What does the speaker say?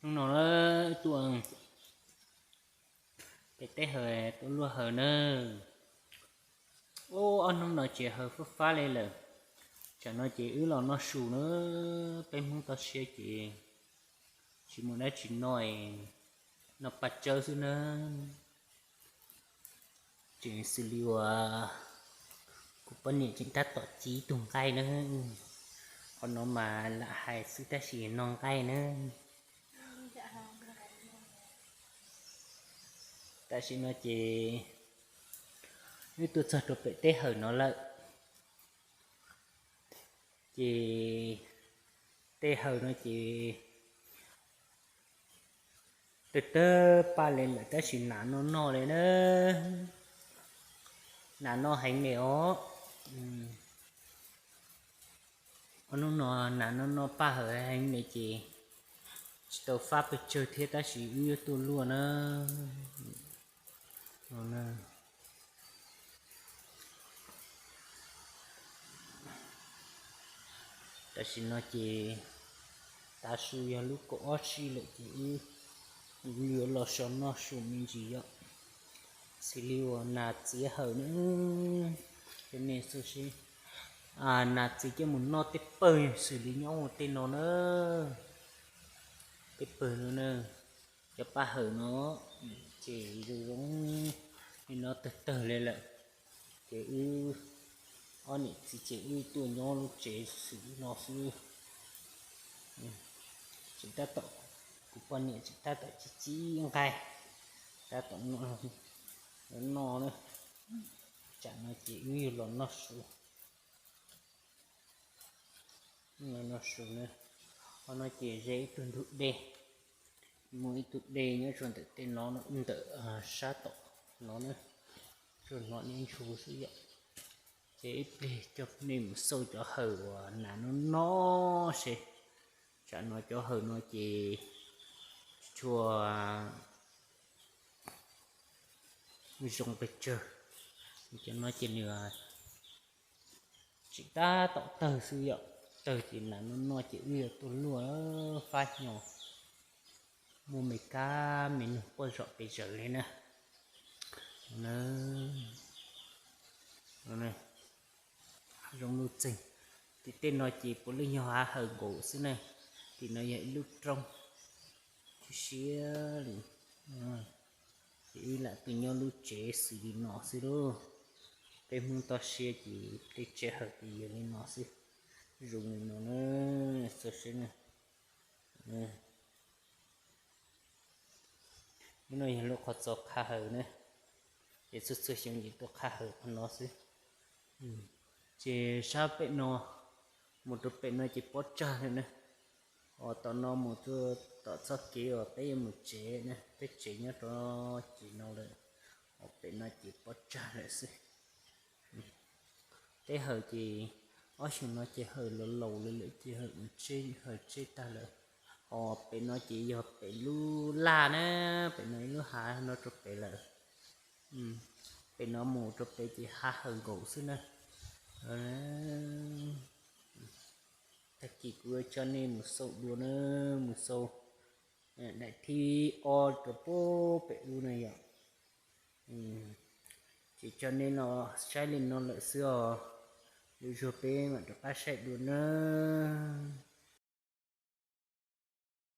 Hnub no na, tuaj pem teb hawm tuaj luaj hawm na. Ub, ob hnub no ces hawm fab fab li lawm. Tsam no ces wb los noj su na, peb Hmoob toj siab ces tsis muaj dab tsi noj, noj paj tsawb xwb na. Tseem xws li uas kuv poj niam tseem tab tom ci ib tug nqaij na. Qhov no mas lam hais xwb tab sis noj nqaij na. Tam sim no ces wb tuaj txog rau pem teb hawm no lawm. Ces tej hawm no ces tawg tawg paj li lawm tab sis nas noj noj li na. Nas noj heev li os. Ob hnub no nas noj noj paj hawm heev li ces tsis tau fab pes tsawg thiab tab sis wb yuav tuaj luaj na. Tam sim no ces tav su yog lub kaum ob tsib lawm ces wb yuav los so noj su me ntsis yom. Xws li uas nas txiv hawm na, cov nej xu si, nas txiv coj mus noj tej pawg xws li nyob ua tej no na, tej pawg no na, cov paj hawm no ces zoo zoo li no tawg tawg li lawm. Ces wb ob niam txiv ces wb tuaj nyob lub tsev xwb no xwb. Tseem tab tom, kuv poj niam tseem tab tom ci ci nqaij, tab tom noj na. Tsam no ces wb yuav los noj su. Noj su na, qhov no ces ze ib tug ntug dej, muaj ib tug dej nyob rau ntawm tej no, ntawm sab tom no na, rau no niaj ntsug xwb yom. Ces ib pliag coj nej mus xauj cov hawm uas nas no no seb. Tsam no cov hawm no ces tsis tshua zoo pes tsawg, cov no ces nws tseem tab tom tawg xwb yom. Tawg ces nas no no ces wb yuav tuaj luaj fab nyo, muaj me kab me noog poj zom pes zawg li na. Zoo lub txeeg. Tim tej no ces puav leej yog hav hawm nkaus xwb na. Tim no yog ib lub roob siab siab li. Ces wb lam tuaj nyob lub tsev xws li no xwb lauj. Peb Hmoob toj siab ces tej tsev hawm ces yog li no xwb. Zoo li no na, xauj seb na. Lub no yog lub qhov txos qha hawm na, ces txhua txhua xyoo ces tuaj qha hawm qhov no xwb. Ces sab pem no mus rau pem no ces pob tsag lawm na. Os, tom no mus tom txoj kev uas peb yuav mus tsev na, peb tsev nyob rau cim no lawm. Os, pem no ces pob tsag lawm xwb. Teb hawm ces ob xyoo no ces hawm laus laus lawm lawm ces hawm tseb, hawm tseb tag lawm. Os, pem no ces yog pem lub laj na, pem no ib lub hav no rau pem lawm. Pem no mus rau pem ces hav hawm nkaus xwb na. Tag kis kuv coj nej mus xauj dua na, mus xauj daim thib ob rau pem ub na yom. Ces coj nej los saib li no lawm xwb os. Lwm zaug peb mam rov qab saib dua na.